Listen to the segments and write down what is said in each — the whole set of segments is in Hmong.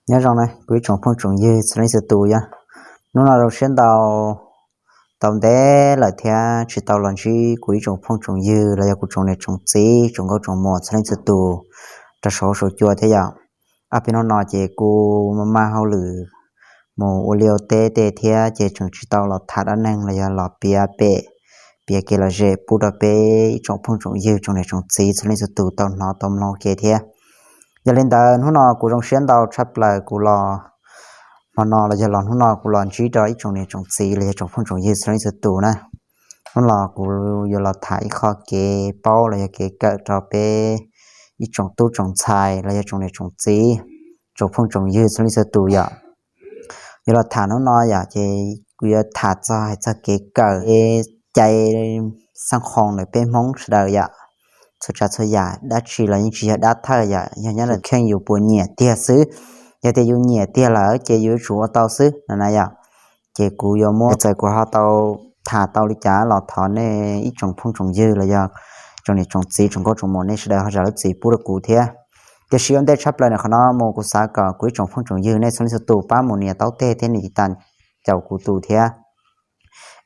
Nyob zoo na kuv ib tsoom phooj tsoom ywg txhua leej txhua tus yom. Hnub no zoo siab ntau, tau ntev lawm thiab tsis tau los ntsib kuv ib tsoom phooj tsoom ywg los yog kuv tsoom niam tsoom txiv tsoom nkauj tsoom muam txhua leej txhua tus rau saum huab saum cua thiab yom. Ob peb hnub no ces kuv maj maj hauj lwm mus ua liaj ua teb tej thiab ces tseem tsis tau los tham dab neeg los yog los piav pem, piav kev lom zem pub rau peb ib tsoom phooj tsoom ywg tsoom niam tsoom txiv txhua leej txhua tus tau hnov tau mloog ua ke thiab. Yog li ntawd hnub no kuv zoo siab ntau tshaj plaws kuv los hmo no los yog los hnub no kuv los ntsib rau ib tsoom niam tsoom txiv los yog tsoom phooj tsoom ywg txhua leej txhua tus na. Hnub no kuv yuav los tham ib qho kev paub los yog kev kawm rau peb ib tsoom tub tsoom ntxhais los yog tsoom niam tsoom txiv tsoom phooj tsoom ywg txhua leej txhua tus yom. Yuav los tham hnub no yom ces kuv yuav tham txog hais txog kev kawm cai xab qhoo ntawm peb Hmoob sawv daws yom. Txhua tsav txhua yam dab tsi los yeej tsis yog dab thawj yom, yog nyob ntawm kheej yus puas nyiam tiag xwb. Yog tias yus nyiam tiag lawm ces yus yuav tsum ua tau xwb no na yom. Ces kuv yuav muab txawm kuv ho tau tham tau li cas los thov nej ib tsoom phooj tsoom ywg los yog tsoom niam tsoom txiv tsoom nkauj tsoom muam nej sawv daws ho zam lub txim pub rau kuv thiab. Tiam sis ua ntej tshaj plaws no qhov no mus kuv xav kom kuv ib tsoom phooj tsoom ywg nej txhua leej txhua tus pab mus nias taub teg thiab nias tiv tas caum kuv tus thiab.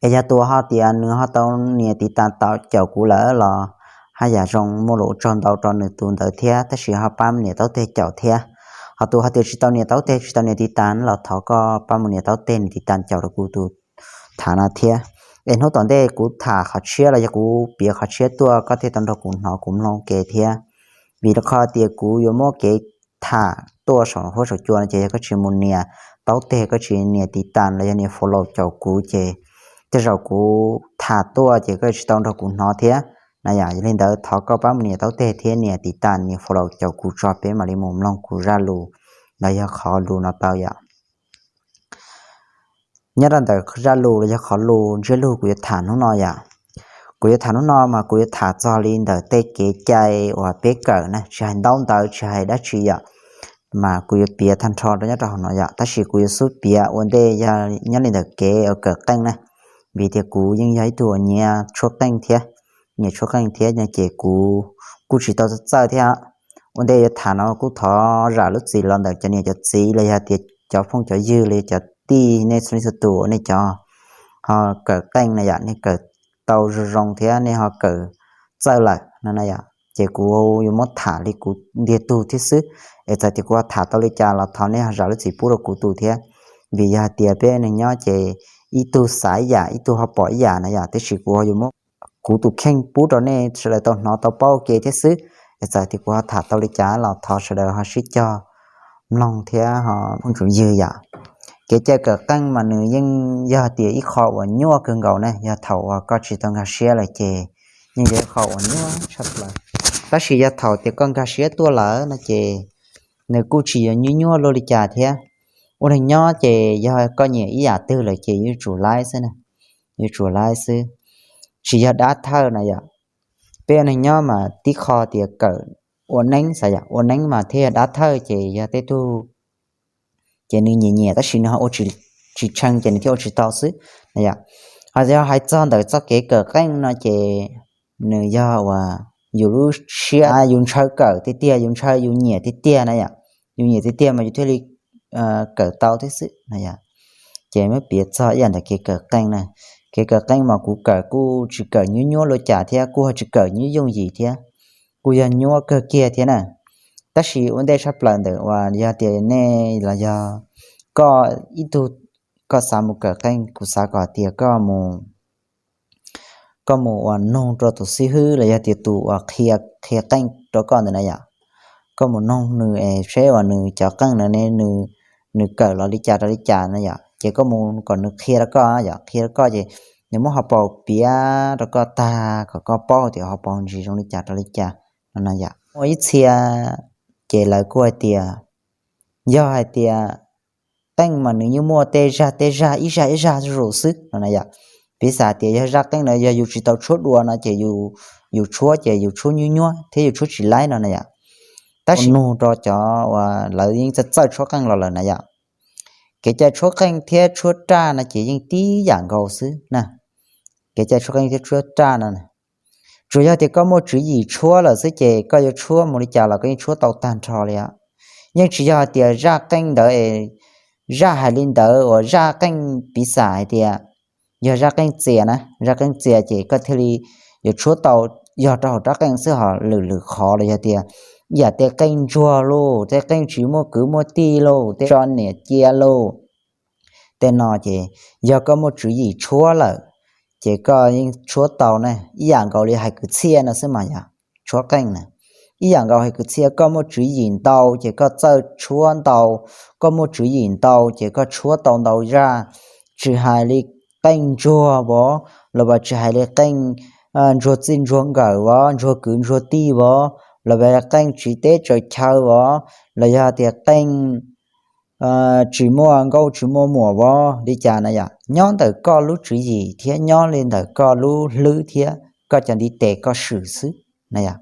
Es yog tus ho tias nws ho tau nias tiv tas tau caum kuv lawm los haj yam zoo muaj lus ua tsaug ntau rau nws tus ntawd thiab, tab sis ho pab nias taub teg caum thiab. Ho tus ho tias tsis tau nias taub teg tsis tau nias tiv tas los thov koj pab mus nias taub teg nias tiv tas caum rau kuv tus tham no thiab. Es hnub tom ntej kuv tham qhov tshiab los yog kuv piav qhov tshiab tuaj koj thiaj tau nrog kuv hnov kuv mloog ua ke thiab. Vim rau qhov tias kuv yuav muab kev tham tuaj saum huab saum cua no ces yog koj tsis mus nias taub teg koj tsis nias tiv tas los yog nias follow caum kuv ces tej zaum kuv tham tuaj ces koj tsis tau nrog kuv hnov thiab na yom. Yog li ntawd thov koj pab mus nias taub teg thiab nias tiv tas nias follow caum kuv tso peb mam li mus mloog kuv zaj lus los yog qhov lus no tau yom. Nyob rau ntawm zaj lus los yog qhov lus ntsiab lus kuv yuav tham hnub no yom, kuv yuav tham hnub no mas kuv yuav tham txog li ntawm tej kev cai uas peb kawm na, tsis hais ntaub ntawv tsis hais dab tsi yom, mas kuv yuav piav tag nrho rau nyob rau hauv no yom, tab sis kuv yuav xub piav ua ntej yog nyob li ntawm kev uas kawm qeej na, vim tias kuv yeej yog ib tug uas nyiam tshuab qeej thiab, nyiam tshuab qeej thiab no ces kuv kuj tsis tau txawj thiab. Ua ntej yuav tham no kuj thov zam lub txim los ntawm cov niam cov txiv los yog tias cov phooj cov ywg los yog cov tij nej txhua leej txhua tus nej cov ho kawm qeej na yom, nej kawm tau zoo zoo thiab nej ho kawm txawj lawm no na yom, ces kuv yuav muab tham li kuv ntiag tug thiab xwb. Es txawm tias kuv ho tham tau li cas los thov nej ho zam lub txim pub rau kuv tus thiab, vim yog hais tias peb neeg nyob ces ib tug xav ib yam ib tug ho pom ib yam na yom, tiam sis kuv ho yuav muab kuv tus kheej pub rau nej sawv daws tau hnov tau paub ua ke thiab xwb. Es txawm tias kuv ho tham tau li cas los thov sawv daws ho sib cog mloog thiab ho phooj tsoom ywg yom. Kev cai kawm qeej mas nws yeej yog tias ib qho uas nyuaj kawg nkaus ne, yog thaum uas koj tsis tau nkag siab lawm ces yeej yog ib qho uas nyuaj tshaj plaws. Tab sis yog thaum tias koj nkag siab tuaj lawm no ces nws kuj tsis yuav nyuaj nyuaj luaj li cas thiab. Ua neeg nyob ces yog koj nyiam ib yam twg lawm ces yuav tsum laib xwb na, yuav tsum laib xwb, tsis yog dab thawj na yom. Peb ua neeg nyob mas tib qho tias kawm ua neeb xav yom, ua neeb mas thiaj yog dab thawj ces yog tej tug ces nws nyiam nyiam tab sis nws ho ua tsis tshee ces nws thiaj ua tsis tau xwb na yom. Ho yog hais txog ntawm txoj kev kawm qeej no ces nws yog uas yus lub siab yus ntshaw kawm tiag tiag, yus ntshaw yus nyiam tiag tiag na yom, yus nyiam tiag tiag mas yus thiaj li kawm tau thiab xwb na yom. Ces muab piav txog ib yam ntawm kev kawm qeej na, kev kawm qeej mas kuv kawm kuj tsis kawm nyuaj nyuaj luaj cas thiab kuj ho tsis kawm nyuaj yooj yim thiab, kuj yog nyuaj kawg kiag thiab na. Tab sis ua ntej tshaj plaws ntawm uas yog tias nej los yog koj ib tug koj xav mus kawm qeej, kuv xav kom tias koj mus koj mus uas nug rau tus xib hwb los yog tias tus uas qhia qhia qeej rau koj ntawd na yom. Koj mus nug nws es seb uas nws cov qeej na ne nws kawm los li cas rau li cas na yom, ces koj mus kom nws qhia rau koj yom, qhia rau koj ces nws muab hauv paus piav rau koj tag kom koj paub tias hauv paus ntsis zoo li cas rau li cas no na yom. Muaj ib txhia ces lawv kuj hais tias yog hais tias qeej mas nws yeej muaj tej zaj tej zaj ib zaj ib zaj zuj zus xwb no na yom. Piv xam tias yog zaj qeej na yog yus tsis tau tshuab dua no ces yus tshuab ces yus tshuab nyuaj nyuaj thiab yus tshuab tsis laib no na yom. Tab sis nug rau cov uas lawv yeej txawj txawj tshuab qeej los lawm na yom, kev cai tshuab qeej thiab tshuab raj no ces yeej tib yam nkaus xwb na. Kev cai tshuab qeej thiab tshuab raj no tsuas yog tias koj muaj tswv yim tshuab lawm xwb ces koj yuav tshuab mus li cas los koj yeej tshuab tau tag nrho li os. Yeej tsis yog hais tias zaj qeej ntawd es zaj hais li ntawd uas zaj qeej piv xam hais tias yog zaj qeej txias na, zaj qeej txias ces koj thiaj li yuav tshuab tau, yog rau hauv rab qeej xwb. Ho lwm lwm qhov los yog tias ib yam tej qeej ntsuag lauj, tej qeej tsis muaj kwv muaj tij lauj, tej tso niam cia lauj, tej no ces yog koj muaj tswv yim tshuab lawm ces koj yeej tshuab tau ne. Ib yam nkaus li hais kwv txhiaj no xwb mas yog tshuab qeej na. Ib yam nkaus hais kwv txhiaj, koj muaj tswv yim ntau ces koj txawj tshuab ntau, koj muaj tswv yim ntau ces koj tshuab tau ntau zaj. Tsis hais li qeej ntsuag vov, los tsis hais li qeej ntsuag txij ntsuag nkawm vov, ntsuag kwv ntsuag tij vov, los qeej tsiv teb tsaws chaw vov, los yog tias qeej tsis muaj nkauj tsis muaj muam vov li cas na yom, nyob ntawm koj lub tswv yim thiab nyob li ntawm koj lub hlwb thiab koj cov ntiv tes koj swm xwb na yom.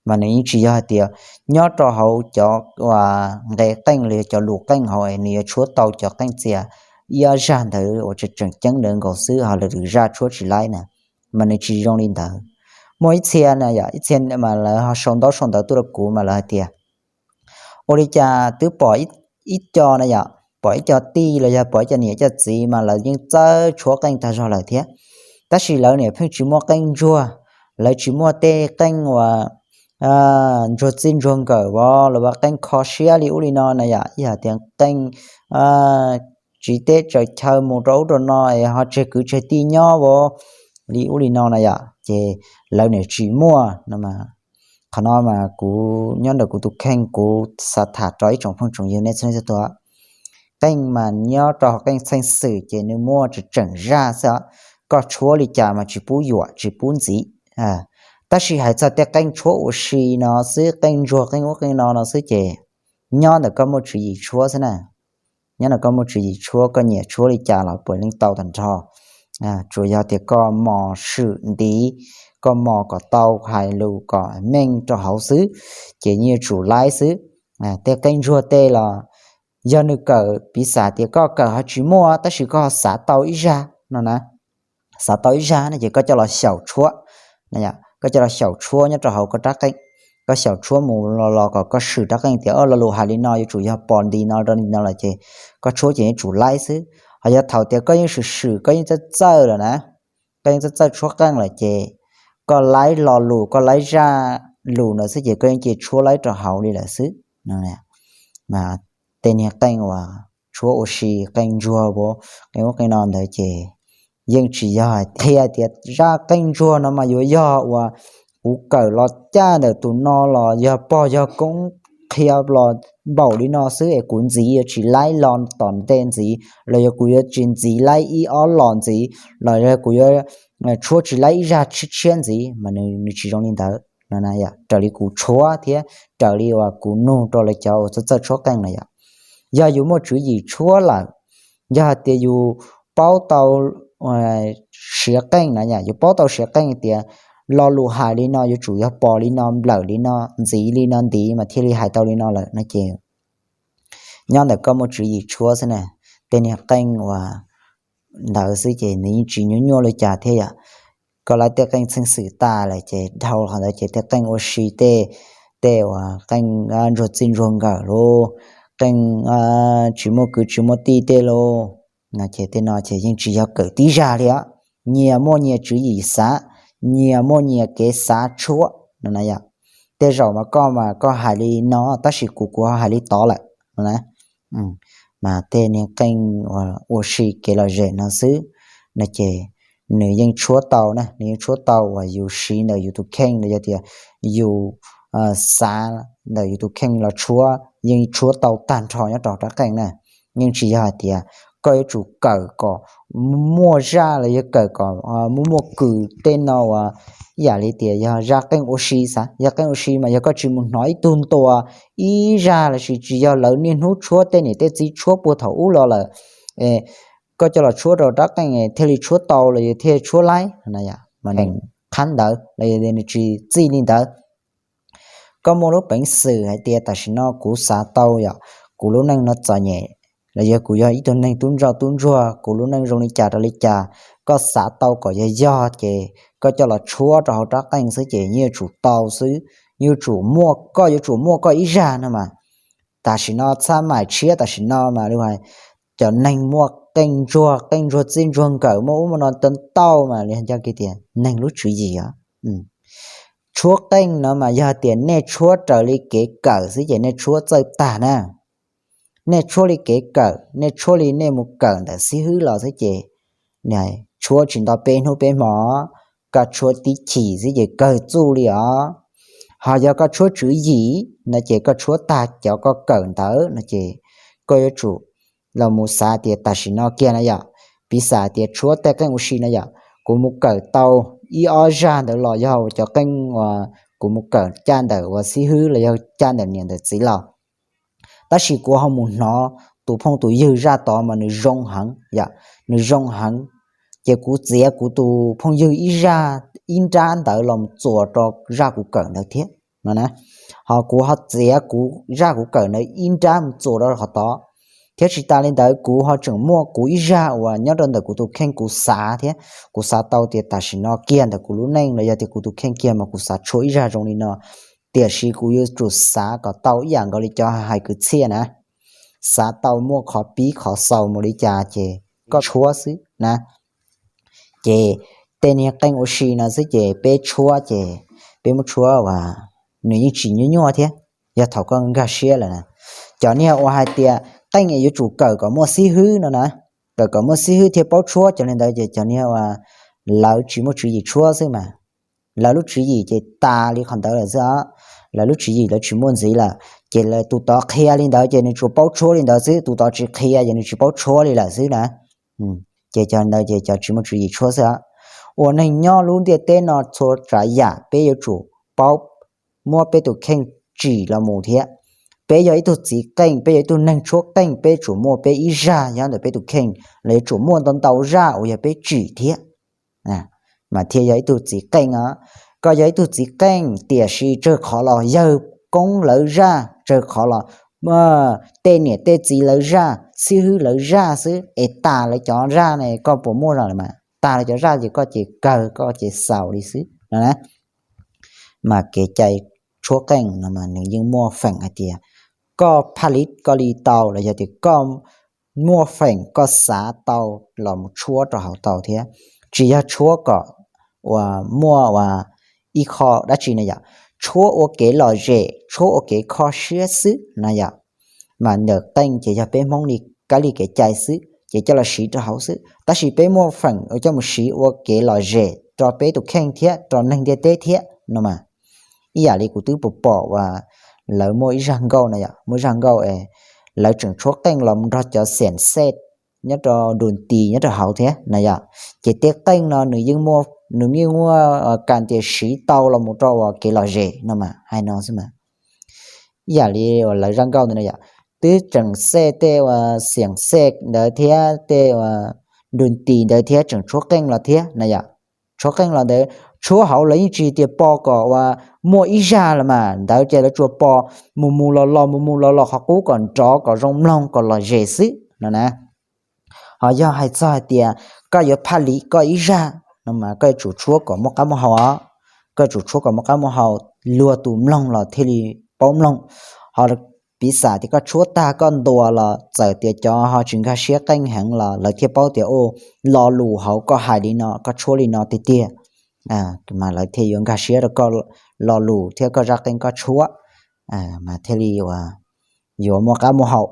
Mas nws yeej tsis yog hais tias nyob rau hauv cov nqe qeej los yog cov lus qeej hauv es nws yuav tshuab tau cov qeej txias ib ob zaj ntawd uas tseem ceeb ntawd nkaus xwb, ho lwm zaj tshuab tsis laib na. Mas nws tsis zoo li ntawd. Muaj ib txhia na yom, ib txhia mas lawv ho sau ntaub sau ntawv tuaj rau kuv mas lawv hais tias ua li cas twb pom ib co na yom, pom ib co tij los yog pom ib co niam cov txiv mas lawv yeej txawj tshuab qeej tag zog lawm thiab, tab sis lawv niam pheej tsis muaj qeej ntsuag, lawv tsis muaj tej qeej uas ntsuag txij ntsuag nkawm vov, los qeej kho siab li ub li no na yom, yog tias qeej tsiv teb tsaws chaw mus rau ub rau no es ho tseg kwv tseg tij nyob vov li ub li no na yom, ces lawv niam tsis muaj no. Qhov no mas kuv nyob ntawm kuv tus kheej kuv xav tham rau ib tsoom phooj tsoom ywg nej txhua leej txhua tus. Qeej mas nyob rau hauv qeej txheej xwm ces nws muaj tseem tseem zaj xwb, koj tshuab li cas mas tsis pub yuam tsis pub ntxiv. Tab sis hais txog tej qeej tshuab ua si no xwb, qeej ntsuag qeej ub qeej no no xwb ces nyob ntawm koj muaj tswv yim tshuab xwb na. Nyob ntawm koj muaj tswv yim tshuab, koj nyiam tshuab li cas los puav leej tau tag nrho. Tsuas yog tias koj mos swm ntiv, koj mos kom tau hais lus kom meej rau hauv xwb, ces yeej yuav tsum laib xwb. Tej qeej ntsuag tej los yog nws kawm piv xam tias koj kawm ho tsis muaj tab sis koj xav tau ib zaj no na, xav tau ib zaj no ces koj coj los xyaum tshuab, koj coj los xyaum tshuab nyob rau hauv koj rab qeej, koj xyaum tshuab mus los los kom koj swm rab qeej tias o lo lus hais li no yuav tsum yog pos nti no rau nti no lawm ces koj tshuab ces yuav tsum laib xwb. Ho yog thaum tias koj yeej swm swm koj yeej txawj txawj lawm na, koj yeej txawj txawj tshuab qeej lawm ces koj laib lo lus koj laib zaj lus ntawd xwb ces koj yeej cia tshuab laib rau hauv li lawm xwb. Mas tej niag qeej uas tshuab ua si qeej ntsuag, qeej ub qeej no ntawd ces yeej tsis yog hais tias zaj qeej ntsuag no mas yuav yog uas kuv kawm los caj ntawm tus no los yog pog yog koob qhia los npaum li no xwb es kuv ntxiv yuav tsis laib los tom ntej ntxiv, los yog kuv yuav tsis ntxiv laib ib ob los ntxiv, los yog kuv yuav tshuab tsis laib ib zaj tshiab tshiab ntxiv mas nws tsis zoo li ntawd no. Raws li kuv tshuab thiab raws li uas kuv nug rau lawv cov uas txawj txawj tshuab qeej na yom, yog yus muaj tswv yim tshuab lawm, yog hais tias yus paub tau siav qeej na yom, yus paub tau siav qeej tias lo lus hais li no yuav tsum yog pos li no nplawm li no ntxiv li no ntiv mas thiaj li hais tau li no lawm no ces nyob ntawm koj muaj tswv yim tshuab xwb na. Tej niag qeej uas ntawd xwb ces nws yeej tsis nyuaj nyuaj li cas thiab yom. Koj laib tej qeej txheej xwm tas lawm ces dhau qhov ntawd ces tej qeej ua si tej, tej uas qeej ntsuag txij ntsuag nkawm lauj, qeej tsis muaj kwv tsis muaj tij tej lauj, no ces tej no ces yeej tsis yog kawm tib zaj li os. Nyias muaj nyias tswv yim xav, nyias muaj nyias kev xav tshuab no na yom. Tej zaum mas koj mas koj hais li no tab sis kuv kuv ho hais li tod lawm no na. Mas tej niag qeej ua si kev lom zem no xwb no ces nws yeej tshuab tau na, nws yeej tshuab tau uas yus siv ntawm yus tus kheej los yog tias yus xav ntawm yus tus kheej los tshuab yeej tshuab tau tag nrho nyob rau rab qeej na. Yeej tsis yog hais tias koj yuav tsum kawm kom muaj zaj los yog kawm kom muaj muaj kws tej no uas ib yam li tias yog zaj qeej ua si xav, yog qeej ua si mas yog koj tsis mus hnov ib tug ntua ib zaj los sis tsis yog lawv niaj hnub tshuab tej niam tej txiv tshuab puag thaum ub los lawm, koj coj los tshuab rau rab qeej thiaj li tshuab tau los yog thiaj tshuab laib, mas nws qhab ntawd los yog nws tsis txij li ntawd. Koj muaj lub peev xwm hais tias tam sim no kuv xav tau yom, kuv lub neej no txom nyem los yog kuv yog ib tug neeg tub ntsoj tub ntsuag, kuv lub neej zoo li cas rau li cas, koj xav tau kom yog yog ces koj coj los tshuab rau hauv rab qeej xwb ces yeej yuav tsum tau xwb. Yuav tsum muaj, koj yuav tsum muaj koj ib zaj no mas tam sim no txhab maim tshiab tam sim no mas li hais, cov neeg muaj qeej ntsuag, qeej ntsuag txij ntsuag nkawm, muaj ub muaj no ntau ntau mas li hais tias neeg lub tswv yim os. Tshuab qeej no mas yog tias nej tshuab raws li kev kawm xwb ces nej tshuab txawj tag na. Nej tshuab li kev kawm, nej tshuab li nej mus kawm ntawm xib hwb los xwb ces tshuab tsis nto peb hnub peb hmo, koj tshuab tib chim xwb ces kawg txuj li os. Ho yog koj tshuab tswv yim no ces koj tshuab tag cov koj kawm ntawd no ces koj yuav tsum los mus xav tias tam sim no kiag no yom, piv xam tias tshuab tej qeej ua si no yom, kuv mus kawm tau ib ob zaj ntawd los yog cov qeej uas kuv mus kawm caj ntawm uas xib hwb los yog caj ntawm niam ntawm txiv los, tab sis kuv ho mus hnov tus phooj tus ywg zaj tod mas nws zoo heev yom, nws zoo heev, ces kuv txiav kuv tus phooj ywg ib zaj, ib nrab ntawd los mus txuas rau zaj kuv kawm ntawd thiab no na. Ho kuv ho txiav kuv zaj kuv kawm ntawd ib nrab mus txuas rau qhov tod, thiab tsis tas li ntawd kuv ho tseem muaj kuv ib zaj uas nyob rau ntawm kuv tus kheej kuv xav thiab, kuv xav tau tias tam sim no kiag ntawm kuv lub neej los yog tias kuv tus kheej kiag mas kuv xav tshuab ib zaj zoo li no, tiam sis kuv yuav tsum xav kom tau ib yam nkaus li cov hais kwv txhiaj na, xav tau muaj qhov pib qhov xaus mus li cas ces koj tshuab xwb na. Ces tej niag qeej ua si no xwb ces peb tshuab ces peb muab tshuab uas nws yeej tsis nyuaj nyuaj thiab, yog thaum koj nkag siab lawm na. Cov niag uas hais tias qeej yuav tsum kawm kom muaj xib hwb no na, kawm kom muaj xib hwb thiaj paub tshuab, cov niag ntawd ces cov niag uas lawv tsis muaj tswv yim tshuab xwb mas. Lawv lub tswv yim ces tas li qhov ntawd lawm xwb os, lawv lub tswv yim lawv tsis muaj ntxiv lawm, ces lawv tus tod qhia li ntawd ces nws tsuas paub tshuab li ntawd xwb, tus tod tsis qhia ces nws tsis paub tshuab li lawm xwb na. Ces cov ntawd ces cov tsis muaj tswv yim tshuab xwb os. Ua neeg nyob lub ntiaj teb no txhua tsav yam peb yuav tsum paub muab peb tus kheej tsim los mus thiab. Peb yog ib tug txiv qeej, peb yog ib tug neeg tshuab qeej, peb tsum muaj peb ib zaj nyob ntawm peb tus kheej los yuav tsum muaj ntau ntau zaj uas yog peb tsim thiab, mas thiaj yog ib tug txiv qeej os. Koj yog ib tug txiv qeej tiam sis tsawg qhov los yawg koob lawv zaj, tsawg qhov los tej niam tej txiv lawv zaj, xib hwb lawv zaj xwb es tas lawv cov zaj ne koj puas muaj zaj lawm mas? Tas lawv cov zaj ces koj ces kawg koj ces xaus li xwb no na. Mas kev cai tshuab qeej no mas nws yeej muaj feem hais tias koj phaj li koj li tau los yog tias koj muaj feem koj xav tau los mus tshuab rau hauv tau thiab. Tsis yog tshuab kom uas muaj uas ib qho dab tsi no yom, tshuab ua kev lom zem, tshuab ua kev kho siab xwb no yom. Mas ntawm qeej ces yog peb Hmoob li kab li kev cai xwb ces coj los siv rau hauv xwb, tab sis peb muaj feem uas coj mus siv ua kev lom zem rau peb tus kheej thiab rau neeg ntiaj teb thiab no mas. Ib yam li kuv twb pom pom uas lawv muaj ib zaj nkauj no yom, muaj ib zaj nkauj lawv tseem tshuab qeej los mus nrog cov xiam xej nyob rau dun tis nyob rau hauv thiab na yom. Ces tej qeej no nws yeej muaj, nws yeej muaj kas tias siv tau los mus rau uas kev lom zem no mas hais no xwb mas. Ib yam li uas lawv zaj nkauj ntawd no yom, twb tseem xej tej uas xiam xej ntawd thiab tej uas dun tis ntawd thiab tseem tshuab qeej los thiab na yom. Tshuab qeej los ntawd tshuab hauv lawv yeej tsis tias pov kom uas muaj ib zaj los mas, ntawd ces lawv tsuas pov mus mus los los mus mus los los qhov qub kom nrov kom zoo mloog kom lom zem xwb no na. Ho yog hais txog hais tias koj yuav phaj li koj ib zaj no mas koj yuav tsum tshuab kom muaj qab muaj hau os. Koj yuav tsum tshuab kom muaj qab muaj hau, luag tus mloog los thiaj li paub mloog. Ho piv xam tias koj tshuab tag koj ntuas los txawm tias cov ho tsis nkag siab qeej heev los lawv thiaj paub tias o, lo lus hauv koj hais li no koj tshuab li no tiag tiag, mas lawv thiaj yuav nkag siab rau koj lo lus thiab koj zaj qeej koj tshuab, mas thiaj li uas yuav muaj qab muaj hau.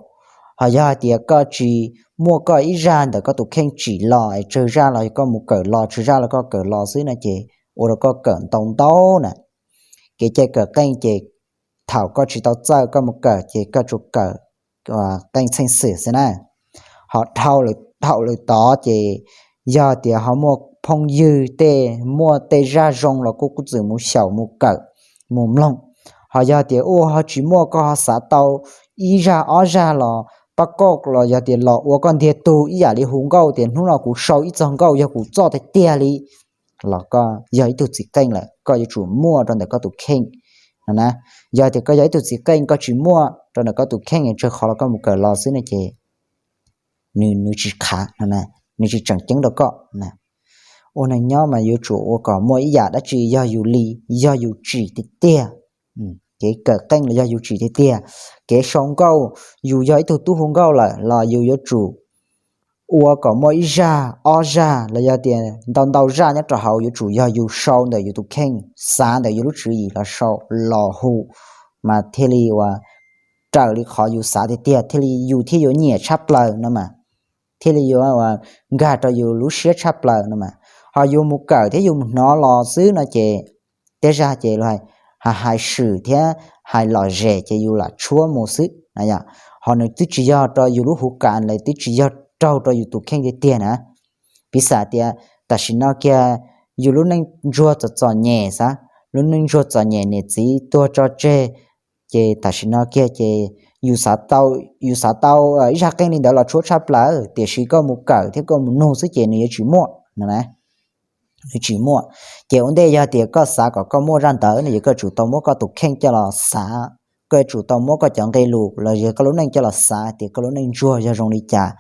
Ho yog hais tias koj tsis muaj koj ib zaj ntawm koj tus kheej tsim los es tsawg zaj los koj mus kawm los, tsawg zaj los koj kawm los xwb no ces ua rau koj kawm ntau ntau na. Kev cai kawm qeej ces thaum koj tsis tau txawj koj mus kawm ces koj tsuas kawm qeej txheej xwm xwb na. Ho dhau lawm tod ces yog tias ho muaj phooj ywg tej muaj tej zaj zoo los kuj kuj txwm mus xyaum mus kawm mus mloog. Ho yog tias ua ho tsis muaj, koj ho xav tau ib zaj ob zaj los pab koj los yog tias los ua koj ntiag tug ib yam li hu nkauj tias hnub no kuv sau ib txog nkauj yog kuv txoj tiag tiag li los koj yog ib tug txiv qeej lawm, koj yuav tsum muaj rau ntawm koj tus kheej no na. Yog tias koj yog ib tug txiv qeej koj tsis muaj rau ntawm koj tus kheej, tsawg qhov los koj mus kawm los xwb no ces nws, nws tsis qhav no na, nws tsis tseem ceeb rau koj na. Ua neeg nyob mas yuav tsum ua kom muaj ib yam dab tsi yog yus li, yog yus tsim tiag tiag. kev kawm qeej los yog yus tsim tiag tiag. Kev sau nkauj, yus yog ib tug tub hu nkauj lawm los yus yuav tsum ua kom muaj ib zaj ob zaj los yog tias ntau ntau zaj nyob rau hauv, yuav tsum yog yus sau ntawm yus tus kheej, xav ntawm yus lub tswv yim los sau los hu, mas thiaj li uas raws li qhov yus xav tiag tiag, thiaj li yus thiaj yuav nyiam tshaj plaws no mas, thiaj li yuav uas nkag rau yus lub siab tshaj plaws no mas. Ho yus mus kawm thiab yus mus hnov los xwb no ces tej zag ces hais, hais swm thiab hais lom zem ces yus lam tshuab mus xwb na yom. Ho nws twb tsis yog rau yus lub hu kas lawm, twb tsis yog raug rau yus tus kheej tiag tiag na. Piv xam tias tam sim no kiag yus lub neej ntsuag txom txom nyem xav, lub neej ntsuag txom nyem niam txiv tuag tso tseg, ces tam sim no kiag ces yus xav tau, yus xav tau ib zaj qeej li ntawd los tshuab tshaj plaws, tiam sis koj mus kawm thiab koj mus nug xwb ces nws yuav tsis muaj no na. Nws tsis muaj. Ces ua ntej yog tias koj xav kom koj muaj zaj ntawd no ces koj tsum tau muab koj tus kheej coj los xav, koj yuav tsum tau muab koj cov nqe lus los yog koj lub neej coj los xav tias koj lub neej ntsuag yog zoo li cas,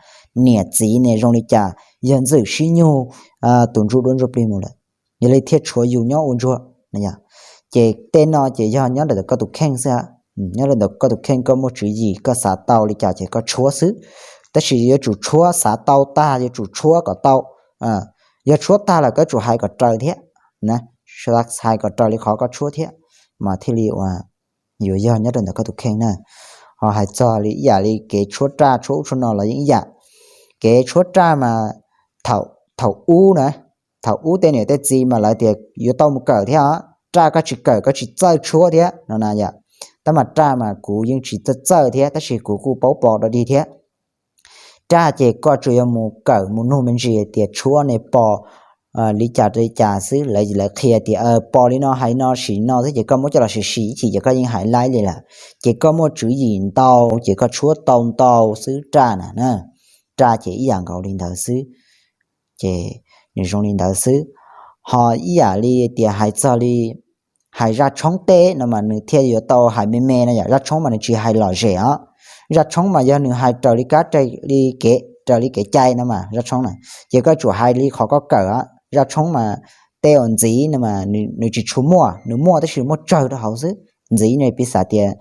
niam txiv ne zoo li cas, yog ntxwm sib nyug, tus ntsuj duab ntsuj plig mus lawm, yog li thiaj tshuav yus nyob ua ntsuag. Ces tej no ces yog nyob rau ntawm koj tus kheej xwb, nyob rau ntawm koj tus kheej, koj muaj tswv yim koj xav tau li cas ces koj tshuab xwb. Tab sis yuav tsum tshuab xav tau tag, yuav tsum tshuab kom tau. Yog tshuab tag lawm koj tsum hais kom raws thiab, hais kom raws li qhov koj tshuab thiab, mas thiaj li uas yuav yog nyob rau ntawm koj tus kheej na. Ho hais txog li ib yam li kev tshuab raj tshuab ub tshuab no los yeej ib yam. Kev tshuab raj mas thaum ub na, thaum ub tej niam tej txiv mas lawv tias yuav tau mus kawm thiab os, raj koj tsis kawm koj tsis txawj tshuab thiab no na yom. Tab mas raj mas kuv yeej tsis txawj txawj thiab, tab sis kuv kuj paub pom dog dig thiab. Raj ces koj tsuas yog mus kawm mus nug me ntsis tias tshuab ne pos li cas li cas xwb, lawv qhia tias pos li no hais no sim no xwb ces koj muab coj los sim sim ib chim ces koj yeej hais laib li lawm. Ces koj muaj tswv yim ntau ces koj tshuab tau ntau xwb raj na. Raj ces ib yam nkaus li ntawd xwb. Ces nws zoo li ntawd xwb. Ho ib yam li tias hais txog li hais zaj tshoob teb no mas nws thiaj yuav tau hais me me no yom. Zaj tshoob mas nws tsis hais lom zem os. Zaj tshoob mas yog nws hais raws li kab raws li kev, raws li kev cai no mas zaj tshoob na, ces koj tsum hais li qhov koj kawm os. Zaj tshoob mas tej uas ntxiv no mas nws tsis tshua muaj, nws muaj tab sis muaj tsawg rau hauv xwb. Ntxiv no piv xam tias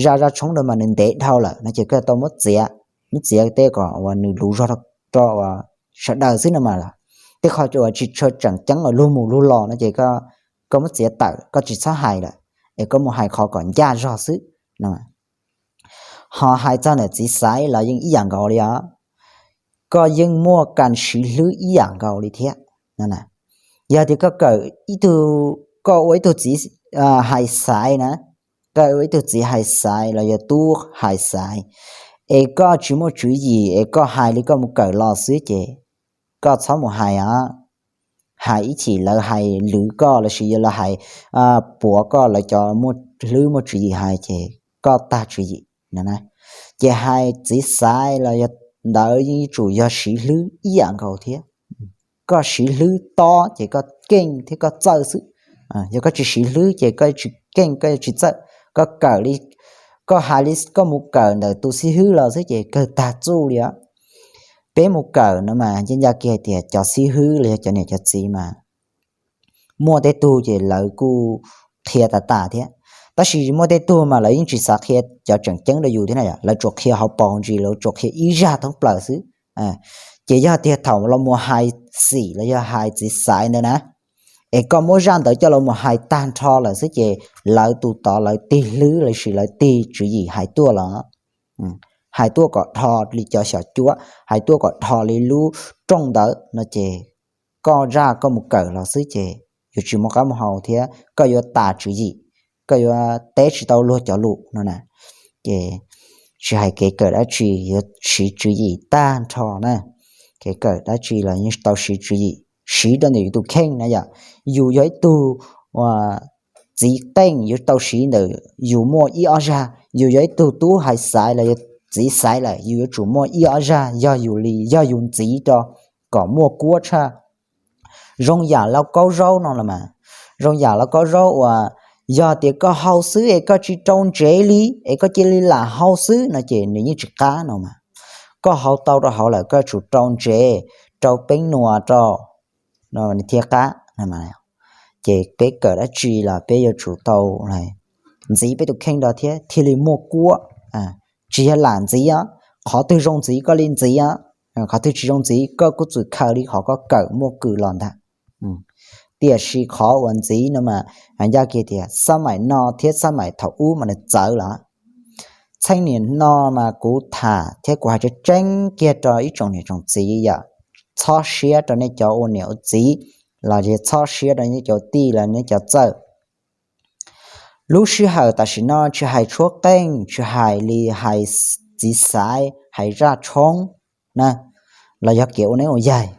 zaj zaj tshoob ntawd mas nws ntev dhau lawm no ces koj tau muab txiav, muab txiav tej kom uas nws luv zog rau uas sawv daws xwb no mas. Tej qhov uas tsis tshua tseem ceeb uas luag mus luag los no ces koj muab txiav tawm, koj tsis txhob hais lawm, es koj mus hais qhov kom ncaj zog xwb no. Ho hais txog ntawm txiv xaiv los yeej ib yam nkaus li os. Koj yeej muaj kas siv hlwb ib yam nkaus li thiab. Yog tias koj kawm ib tug, koj ua ib tug txiv hais xaiv na, koj ua ib tug txiv hais xaiv los yog tub hais xaiv, es koj tsis muaj tswv yim es koj hais li koj mus kawm los xwb ces koj txhob mus hais os. Hais ib chim lawv hais lwv koj lossis yog lawv hais puav koj, lawv cov muaj hlwb muaj tswv yim hais ces koj tag tswv yim. Ces hais txiv xaiv los yog ntawd yeej yuav tsum yog siv hlwb ib yam nkaus thiab. Koj siv hlwb tob ces koj keej thiab koj txawj xwb. Yog koj tsis siv hlwb ces koj tsis keej koj tsis txawj. Koj kawm li, koj hais li koj mus kawm ntawm tus xib hwb los xwb ces kawg tag txuj li os. Peb mus kawm no mas ncaj ncaj kiag tias cov xib hwb los yog cov niam cov txiv mas muaj tej tug ces lawv kuj qhia tas tas thiab, tab sis muaj tej tug mas lawv yeej tsis xav qhia cov tseem ceeb rau yus thiab na yom. Lawv tsuas qhia hauv paus ntsis, lawv tsuas qhia ib zaj thoob plaws xwb. Ces yog tiag thaum los mus hais xim los yog hais txiv xaiv ntawd na, es koj muab zaj ntawd coj los mus hais tag nrho lawm xwb ces lawv tus tod lawv tig hlwb lossis lawv tig tswv yim hais tuaj los, hais tuaj kom dhos li cov xyom cuab, hais tuaj kom dhos li lub rooj ntawd no ces koj zaj koj mus kawm los xwb ces yuav tsis muaj qab muaj hau thiab koj yuav tas tswv yim, koj yuav teb tsis tau luag cov lus no na. Ces tsis hais kev kawm dab tsi yuav siv tswv yim tag nrho na. Kev kawm dab tsi los yeej tau siv tswv yim, siv rau ntawm yus tus kheej na yom. Yus yog ib tug txiv qeej yuav tau siv ntawm yus muaj ib ob zaj, yus yog ib tug tub hais xaiv los yog txiv xaiv lawm yus yuav tsum muaj ib ob zaj yog yus li, yog yus ntxiv rau kom muaj kuab tshaj. Zoo yam lauj kaub zaub no los mas, zoo yam lauj kaub zaub uas yog tias koj hau xwb es koj tsis rau ntsev li es koj cia li lam hau xwb no ces nws yeej tsis qab no mas. Koj hau tau rau hauv lawm koj tsum rau ntsev, rau peeb nua rau no thiaj qab. Ces peb kawm dab tsi los peb yuav tsum tau, ntxiv peb tus kheej rau thiab thiaj li muaj kuab. Tsis yog lam ntxiv os, qhov twg zoo ntxiv koj li ntxiv os, qhov twg tsis zoo ntxiv koj kuj txwm khaws li qhov koj kawm muaj kws los ntag. Tiam sis qhov uas ntxiv no mas ncaj kiag tias xab maim no thiab xab maim thaum ub mas nws txawv lawm. Txheej niam no mas kuv tham thiab kuv hais tseeb tseeb kiag rau ib tsoom niam tsoom txiv yom, txhob siab rau nej cov ua niam ua txiv, los yog txhob siab rau nej cov tij los nej cov txawj. Lub sij hawm tam sim no tsis hais tshuab qeej, tsis hais li hais txiv xaiv, hais zaj tshoob na, los yog kev ua neeb ua yaig.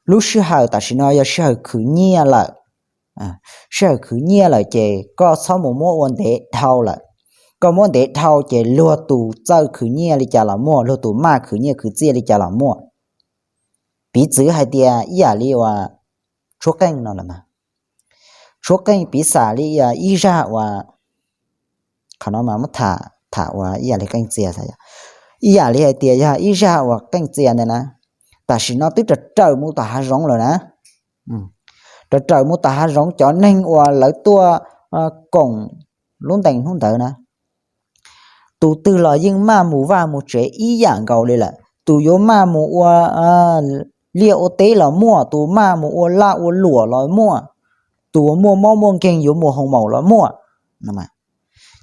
Lub sij hawm tam sim no yog sij hawm khwv nyiaj lawm. Sij hawm khwv nyiaj lawm ces koj txhob mus muab ua ntev dhau lawm. Koj muab ntev dhau ces luag tus txawj khwv nyiaj li cas los muaj, luag tus maj khwv nyiaj khwv txiaj li cas los muaj. Piv txwv hais tias ib yam li uas tshuab qeej no lawm mas, tshuab qeej piv xam li ib zaj uas, qhov no mas muab tham tham uas ib yam li qeej txias, ib yam li hais tias yog ib zaj uas qeej txias ntawd na, tam sim no twb raws raws mus tom hav zoov lawm na. Raws raws mus tom hav zoov cov neeg uas lawv tuaj koom lub ntees hnub ntawd na, tus twg los yeej maj mus vaj mus tsev ib yam nkaus li lawm. Tus yuav maj mus ua liaj ua teb los muaj, tus maj mus ua laj ua luam los muaj, tus uas muaj mob muaj nkeeg yuav mus hoo maum los muaj.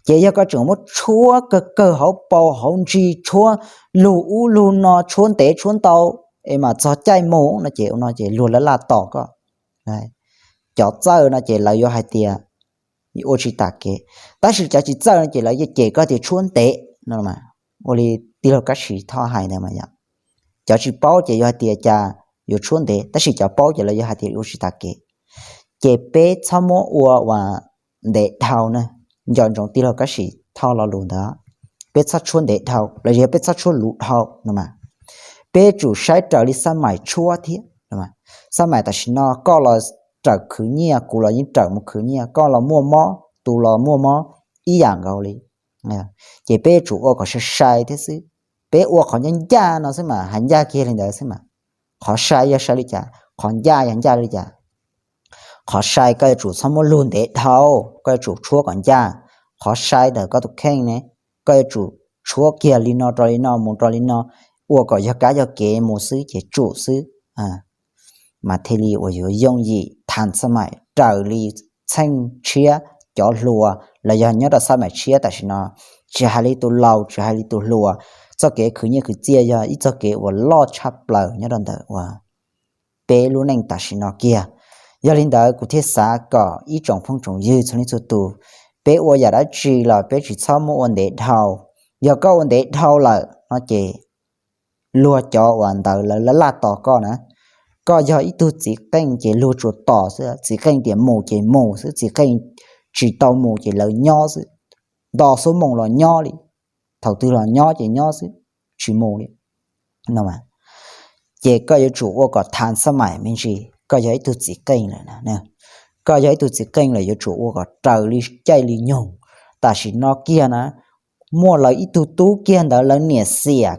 Ces yog koj tseem muab tshuab kawg kawg hauv paus hauv ntsis, tshuab lug ub lug no, tshuab ntev tshuab ntau, es mas txog caij mus no ces ua no ces luag laj laj tos koj. Cov txawj no ces lawv yuav hais tias ua tsis tas kev, tab sis cov tsis txawj no ces lawv yuav cem koj tias tshuab ntev no. Ua li tij laug Kab Sis Thoj hais ntawd mas yog, cov tsis paub ces yuav hais tias cas yuav tshuab ntev, tab sis cov paub ces lawv yuav hais tias ua tsis tas kev. Ces peb txhob muab ua uas ntev dhau na. Nco ntsoov tij laug Kab Sis Thoj lo lus ntawd, peb txhob tshuab ntev dhau los yog peb txhob tshuab luv dhau no mas. Peb tsum saib raws li xab maim tshuab thiab. Xab maim tam sim no koj los raws khwv nyiaj, kuv los yeej raws mus khwv nyiaj, koj los muaj mob, tus los muaj mob ib yam nkaus li. Ces peb tsum ua kom sai sai thiab xwb. Peb ua qhov ncaj ncaj no xwb mas, hais ncaj kiag li ntawd xwb mas. Qhov sai yog sai li cas, qhov ncaj yog ncaj li cas. Qhov sai koj yuav tsum txhob muab lug ntev dhau, koj yuav tsum tshuab kom ncaj. Qhov sai ntawm koj tus kheej ne, koj yuav tsum tshuab kiag li no rau li no mus rau li no, ua kom yog kab yog kev mus xwb ces tsum xwb. Mas thiaj li uas yuav yooj yim tha xab maim raws li txheej tshiab cov hluas los yog nyob rau xab maim tshiab tam sim no. Tsis hais li tus laus tsis hais li tus hluas, txoj kev khwv nyiaj khwv txiaj yog ib txoj kev uas loj tshaj plaws nyob rau ntawm uas peb lub neej tam sim no kiag. Yog li ntawd kuv thiaj xav kom ib tsoom phooj tsoom ywg txhua leej txhua tus, peb ua yam dab tsi los peb tsis txhob muab ua ntev dhau. Yog koj ua ntev dhau lawm no ces luag cov uas ntawd lawv laj laj tos koj na. Koj yog ib tug txiv qeej ces luag tsuas tos xwb, txiv qeej tias mus ces mus xwb, txiv qeej tsis tau mus ces lawv nyob xwb. Nto xuab moos los nyob li, thaum twg los nyob ces nyob xwb, tsis mus li. Ces koj yuav tsum ua kom tha xab maim me ntsis, koj yog ib tug txiv qeej lawm na. Koj yog ib tug txiv qeej lawm yuav tsum ua kom raws li caij li nyoog. Tam sim no kiag na, muaj lawv ib tug tub kiag ntawd lawv niam xiam,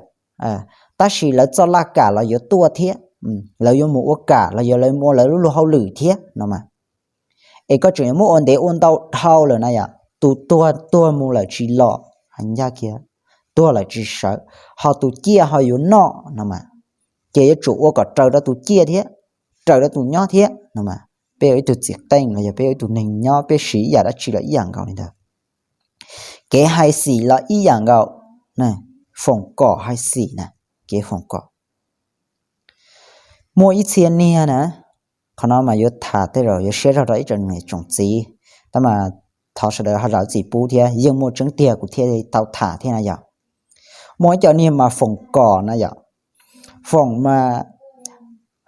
tab sis lawv txoj laj kam los yuav tuaj thiab. Lawv yuav mus ua kam los yog lawv mus ua lawv lub luag hauj lwm thiab no mas. Es koj tseem yuav muab ua ntev ua ntau dhau lawm na yom, tus tuag tuag mus lawm tsis los, ncaj kiag, tuag lawm tsis sawv, ho tus ciaj ho yuav noj no mas. Ces yuav tsum ua kom raws rau tus ciaj thiab, raws rau tus nyob thiab no mas. Peb ua ib tug txiv qeej los yog peb ua ib tug neeg nyob peb siv ib yam dab tsi los ib yam nkaus li ntawd. Kev hais xim los ib yam nkaus, foom kom hais xim na, kev foom kom. Muaj ib txhia niag na, qhov no mas yuav tham tej zaum yuav siab zog rau ib tsoom niam tsoom txiv, tab mas thov sawv daws ho zam txim pub thiab, yeej muaj tseeb tiag kuv thiaj tau tham thiab na yom. Muaj ib co niag mas foom kom na yom, foom mas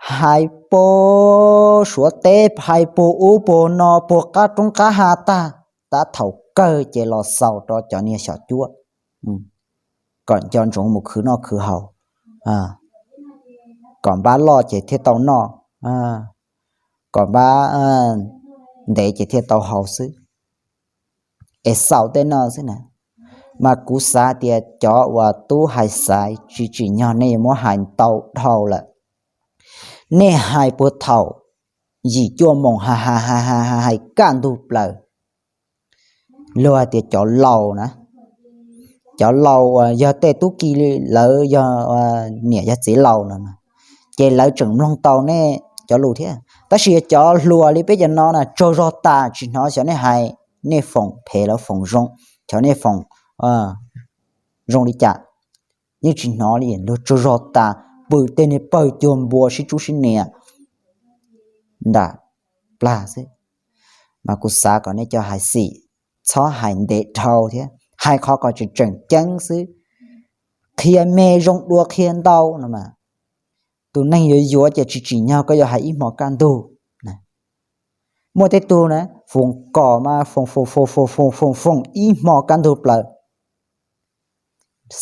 hais puag Suav teb, hais puag ub puag no, puag qab roob qab hav tag, tab thaum kawg ces los xaus rau cov niag xyom cuab, kom nco ntsoov mus khwv noj khwv haus, kom npab loj ces thiaj tau noj, kom npab ntev ces thiaj tau haus xwb. Es xaus tej no xwb na. Mas kuv xav tias cov uas tub hais xaiv tsis tsim nyog nej yuav muab hais ntau dhau lawm. Nej hais puag thaum yim cuaj moos hais hais hais hais hais kaj ntug plaws, luag hais tias cov laus na, cov laus uas yog tej tub ki, lawv yog niam yog txiv laus no, ces lawv tseem mloog tau nej cov lus thiab. Tab sis cov hluas li peb cov no na tsaug zog tas, tsis hnov xyov nej hais, nej foom phem los foom zoo, xyov nej foom zoo li cas, yeej tsis hnov li, luag tsaug zog tas, pw tej niag pawg cuag npua sib tsub sib nias nram plag xwb. Mas kuv xav kom nej cov hais xim txhob hais ntev dhau thiab, hais qhov kom tseem tseem ceeb xwb. Qhia me zoo dua qhia ntau no mas, tus neeg yuav yuav ces tsis tsim nyog koj yuav hais ib hmo kaj ntug. Muaj tej tug na, foom kom mas foom foom foom foom foom foom foom ib hmo kaj ntug plaws,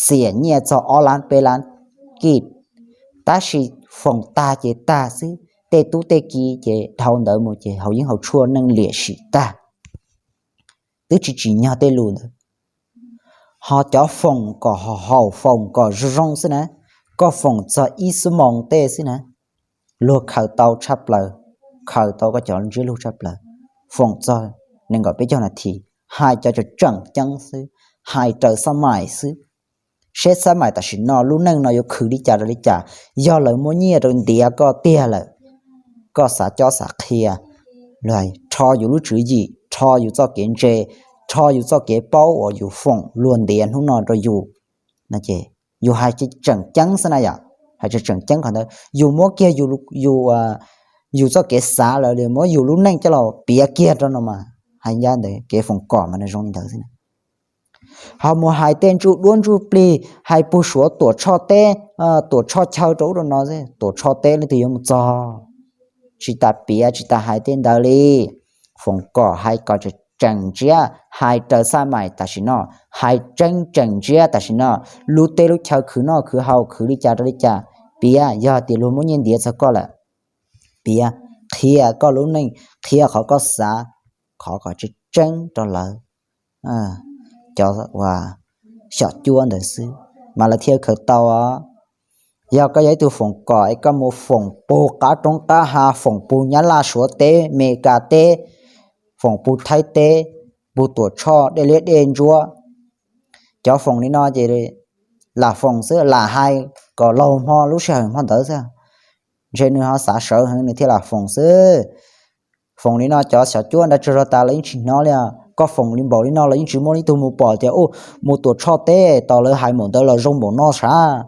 xiam nyiaj txog ob lab peb lab kij, tab sis foom tag ces tag xwb, tej tub tej ki ces dhau ntawd mus ces haus yeeb haus tshuaj neej liam sim tag. Twb tsis tsim nyog tej lus ntawd. Ho cov foom kom haum haum, foom kom zoo zoo xwb na, koj foom txog ib xuab moos tej xwb na, luag khaws tau tshaj plaws, khaws tau koj cov ntsiab lus tshaj plaws. Foom txog nees nkaum peb caug nas this, hais cov tseem tseem ceeb xwb, hais raws xab mais xwb. Seb xab mais tam sim no lub neej no yuav khwv li cas rau li cas. Yog lawv muab nyiaj rau ntiav koj tiag lawm, koj xav cob xav qhia, rho yus lub tswv yim, rho yus txoj kev ntse, rho yus txoj kev paub uas yus foom luag ntiav hnub no rau yus, yus hais tseem ceeb xwb na yom, hais tseem ceeb qhov ntawd, yus muab kiag yus txoj kev xav lawm, muab yus lub neej coj los piav kiag rau no mas, hais ncaj ntawd kev foom kom mas nws zoo li ntawd xwb na. Ho mus hais tej ntsuj duab ntsuj plig, hais puag suav Tuam Tshoj teb, Tuam Tshoj chaw rau ub rau no, Tuam Tshoj teb leej twg yuav mus txog. Tsis tas piav tsis tas hais tej ntawd li. Foom kom hais kom tseem ntsiab, hais raws xab mais tam sim no, hais tseeb tseem ntsiab tam sim no, lub teb lub chaw khwv noj khwv haus khwv li cas rau li cas, piav yog tias luag muab nyiaj ntiav txog koj lawm, piav, qhia koj lub neej, qhia qhov koj xav, qhov kom tseeb tseeb rau lawv, cov uas xyom cuab ntawd xwb, mas lawv thiaj khaws tau os. Yog koj yog ib tug foom kom es koj mus foom puag qab roob qab hav, foom puag Nyab Laj Suav teb, Mes Kas teb, foom puag Thaib teb, puag Tuam Tshoj, Dej Liab Dej Ntsuab, cov foom li no ces lam foom xwb, lam hais kom laug hmo lub sij hawm hmo ntawd xwb, ntshe nws ho xav sawv heev nws thiaj lam foom xwb. Foom li no cov xyom cuab nrad tsaug zog tas lawv yeej tsis hnov li. Koj foom li npaum li no los yeej tsis muaj ib tug mus pom tias mus Tuam Tshoj teb tos lawv hais npaum ntawd los zoo npaum no sav,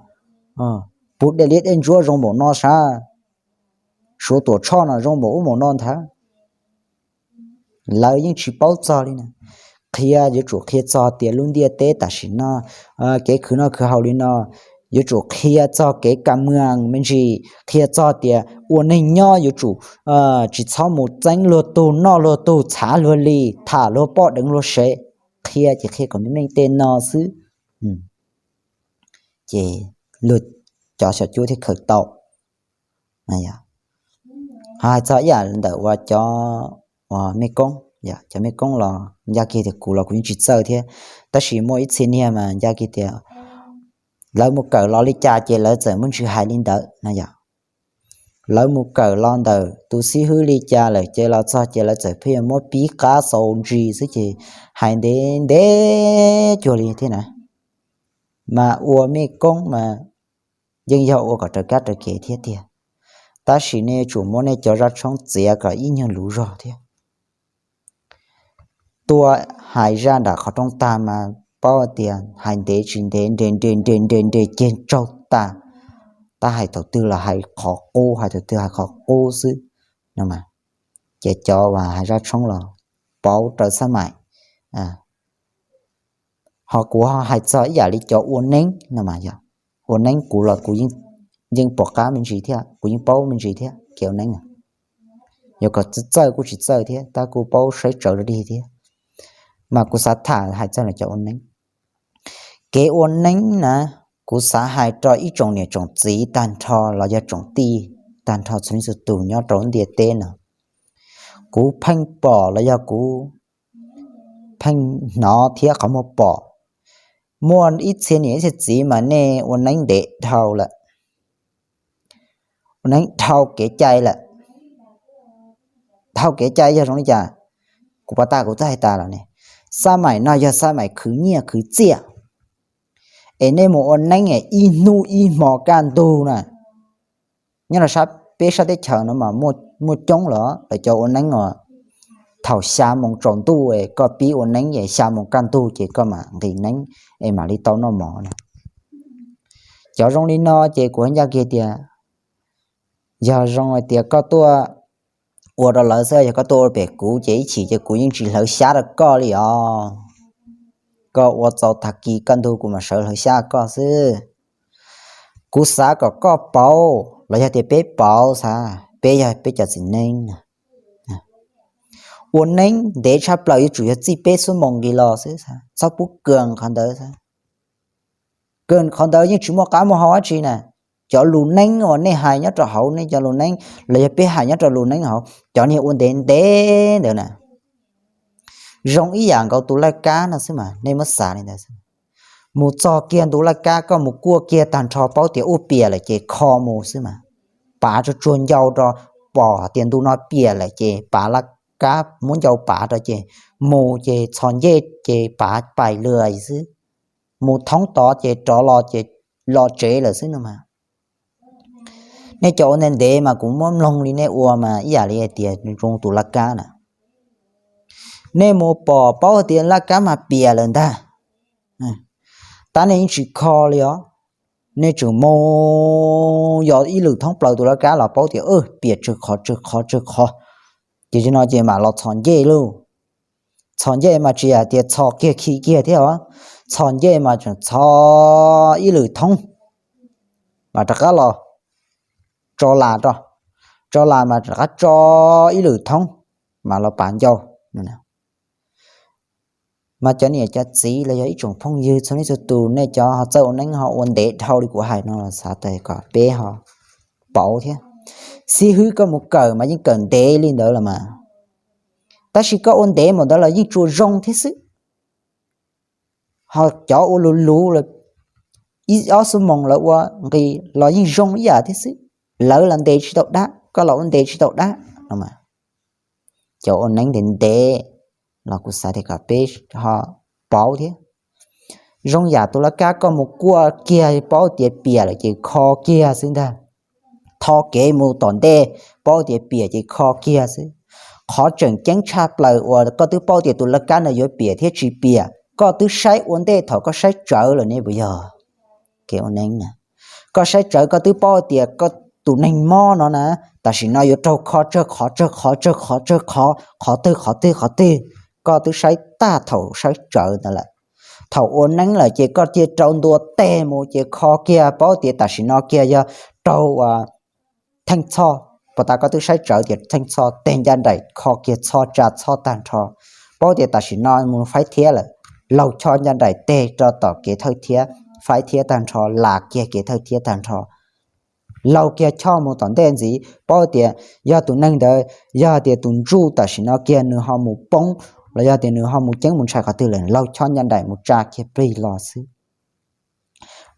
puag Dej Liab Dej Ntsuab zoo npaum no sav, Suav Tuam Tshoj no zoo npaum ub npaum no ntag. Lawv yeej tsis paub txog li na. Qhia yuav tsum qhia txog tias lub ntiaj teb tam sim no kev khwv noj khwv haus li no, yuav tsum qhia txog kev kam mws me ntsis, qhia txog tias ua neeg nyob yuav tsum tsis txhob mus txeeb luag tug, noj luag tug, txhav luag li, tham luag poj deev luag sev. Qhia ces qhia kom meej meej tej no xwb. Ces luag cov xyom cuab thiaj khaws tau. Hais txog ib yam ntawm uas cov uas mej koob, cov mej koob los ncaj kiag tias kuv los kuv yeej tsis txawj thiab, tab sis muaj ib txhia niag mas ncaj kiag tias lawv mus kawm los li cas ces lawv txawm muaj ntsis hais li ntawd no yom. Lawv mus kawm los ntawm tus xib hwb li cas lawm ces los txog ces lawv txawm pheej yuav muab pib qab xaus ntsis xwb ces hais ntev ntev cuag li thiab na. Mas ua mej koob mas yeej yog ua kom raws kab raws kev thiab tiag, tab sis nej yuav tsum muab nej cov zaj tshoob txiav kom ib nyuag luv zog thiab. Tuaj hais zaj nram qhov rooj tag mas paub tias hais ntev tsis ntev, nres nres nres nres nres ceg tsaug tas, tab hais thaum twg los hais qhov qub, hais thaum twg hais qhov qub xwb no mas. Ces cov uas hais zaj tshoob los paub raws xab mais. Ho kuv hais txog ib yam li cov ua neeb no mas yog, ua neeb kuv los kuv yeej pom qab me ntsis thiab kuv yeej paub me ntsis thiab kev ua neeb. Yog kom txawj kuj tsis txawj thiab tab kuj paub saib tsawv li thiab, mas kuv xav tham hais txog cov ua neeb. Kev ua neeb na, kuv xav hais rau ib tsoom niam tsoom txiv tag nrho los yog tsoom tij tag nrho txhua leej txhua tus nyob rau ntiaj teb no. Kuv pheej pom los yog kuv pheej hnov thiab qhov muag pom, muaj ib txhia niam ib txhia txiv mas nej ua neeb ntev dhau lawm, ua neeb dhau kev cai lawm. Dhau kev cai yog zoo li cas? Kuv pom tas kuv twb hais tas los ne, Xab maim no yog xab maim khwv nyiaj khwv txiaj, es nej mus ua neeb ib hnub ib hmo kaj ntug na. Nyob rau peb sab teb chaws no mas muaj coob los lawv cov ua neeb no, thaum xya moos tsaus ntuj koj pib ua neeb es xya moos kaj ntug ces koj mam nqis neeb es mam li tau noj mov na. Cov zoo li no ces kuv ncaj kiag tias yog zoo hais tias koj tuaj ua rau lawv xwb, yog koj tuaj ua pem kuv ces ib chim ces kuv yeej tsis hlawv xyab rau koj li os. Koj ua txaus tag kis kaj ntug kuv mam sawv hlawv xyab koj xwb. Kuv xav kom koj pauv los yog tias peb pauv xav, peb yog peb cov txiv neeb na, ua neeb ntev tshaj plaws yuav tsum yog txij peb xuab moos nqis los xwb, txhob pub kawg qhov ntawd. Kawg qhov ntawd yeej tsis muaj qab muaj hau dab tsi na. Cov lus neeb uas nej hais nyob rau hauv nej cov lus neeb los yog peb hais nyob rau lus neeb hauv, cov niag ua ntev ntev ntawd na, zoo ib yam nkaus tus laj kab no xwb mas nej muab xav li ntawd xwb. Mus txog kiag ntu laj kab koj mus kuaj kiag tag nrho paub tias ub piam lawm ces kho mus xwb mas. Pav tsuag tsuag ncau rau, pom tias ntu no piam lawm ces pav laj kab muab ncau pav rau ces mus ces txhos ncej ces pav pais lawm xwb. Mus thoob tod ces rov los ces los tsev lawm xwb no mas. Nej cov ua ntev ntev mas kuv muab mloog li nej ua mas ib yam li hais tias zoo tus laj kab na. Nej mus pom paub tias laj kab mas piam lawm ntag, tab nej yeej tsis kho li os. Nej tseem mus yos ib lwm thoob plaws tus laj kab los paub tias piam tsawg qhov tsawg qhov tsawg qhov, ces no ces mam los txhos ncej lauj. Txhos ncej mas tsis yog tias txhos kiag khi kiag thiab os, txhos ncej mas tseem txhos ib lwm thoob mas rov qab los tso las rau, tso las mas rov qab tso ib lwm thoob mas los pav ncau. Mas cov niam cov txiv los yog ib tsoom phooj ywg txhua leej txhua tus, nej cov ho txawj ua neeb ho ua ntev dhau li kuv hais no los xav tias kom peb ho pauv thiab. Xib hwb koj mus kawm mas yeej kawm ntev li ntawd los mas, tab sis koj ua ntev npaum ntawd los yeej tsuas zoo thiab xwb. Ho cov ua luv luv los ib ob xuab moos lawv ua nqis los yeej zoo ib yam thiab xwb. Lawv los ntes tsis tau dab, koj los ua ntes tsis tau dab no. Cov ua neeb ntev ntev los kuv xav tias kom peb ho pauv thiab. Zoo yam tus laj kab koj mus kuaj kiag paub tias piam lawm ces kho kiag xwb ntag. Tho kev mus tom ntej, paub tias piam ces kho kiag xwb. Qhov tseem ceeb tshaj plaws uas koj twb paub tias tus laj kab no yuav piam thiab tsis piam, koj twb saib ua ntej thaum koj saib tsawv lawm ne puas yog? Kev ua neeb na, koj saib tsawv koj twb paub tias koj tus neeg mob no na, tam sim no yuav raug kho tsawg qhov tsawg qhov tsawg qhov tsawg qhov, qhov twg qhov twg qhov twg, koj twb saib tag thaum saib tsawv ntawd lawm. Thaum ua neeb lawm ces koj cia rau ntua teg mus ces kho kiag paub tias tam sim no kiag yog raug theej txhoj, puas tas koj twb saib tsawv tias theej txhoj, teg ncaj nraim kho kiag txhoj tsa txhoj tag nrho, paub tias tam sim no mus faib thiab lawm, laug choj ncaj nraim teg rau tom kev thawj thiab, faib thiab tag nrho, las kiag kev thawj thiab tag nrho, laug kiag choj mus tom ntej ntxiv, paub tias yog tus neeg ntawd yog tias tus ntsuj tam sim no kiag nws ho mus poob los yog tias nws ho mus ceeb mus ntshai qhov twg lawm, laug choj ncaj nraim mus tsa kiag plig los xwb.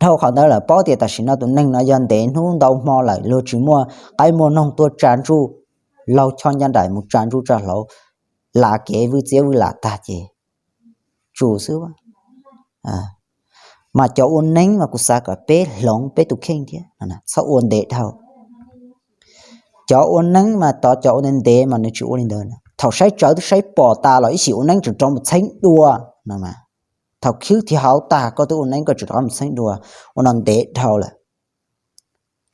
Dhau qhov ntawd lawm paub tias tam sim no tus neeg no yog ntev hnub ntau hmo lawm luag tsis muaj qaib muaj noog tuaj tsa ntsuj, laug choj ncaj nraim mus tsa ntsuj tsa hlauv, las kev vwj txiab vwj lam tag ces tsum xwb. Mas cov ua neeb mas kuv xav kom peb hloov peb tus kheej thiab, txhob ua ntev dhau. Cov ua neeb mas tod cov ua ntev ntev mas nws tsis ua li ntawd, thaum saib tsawv twb saib pom tas los ib sim ua neeb tseem rov mus txheeb dua no. Thaum khwb thiab hauv tag koj twb ua neeb koj tseem rov mus txheeb dua, ua no ntev dhau lawm.